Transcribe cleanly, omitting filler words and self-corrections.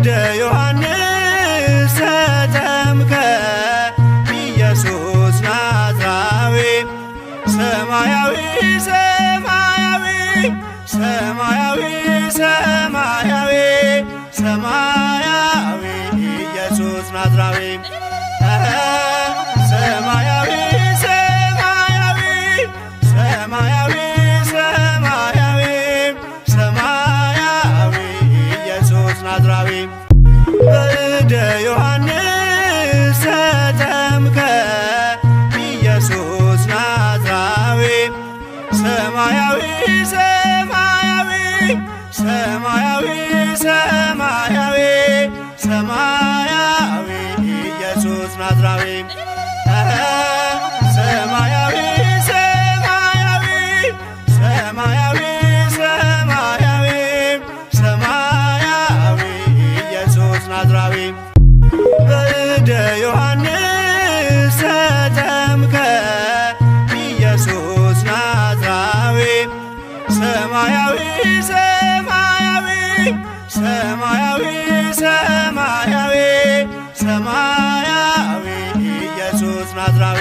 በእደ ዮሐንስ ተጠምቀ ኢየሱስ ናዝራዊ። ሰማያዊ ሰማያዊ ሰማያዊ ሰማያዊ ሰማያዊ ኢየሱስ ናዝራዊ። ሰማያዊ ሰማያዊ ሰማያዊ ሰማያዊ ሰማያዊ ኢየሱስ ናዝራዊ። በእደ ዮሐንስ ተጠምቀ ኢየሱስ ናዝራዊ። ሰማያዊ ሰማያዊ ሰማያዊ ሰማያዊ ሰማያዊ ኢየሱስ ናዝራዊ። ሰማያዊ ሰማያዊ ሰማያዊ ሰማያዊ ሰማያዊ ኢየሱስ ናዝራዊ። በእደ ዮሐንስ ተጠምቀ ኢየሱስ ናዝራዊ። ሰማያዊ ሰማያዊ ሰማያዊ ሰማያዊ ሰማያዊ ኢየሱስ ናዝራዊ።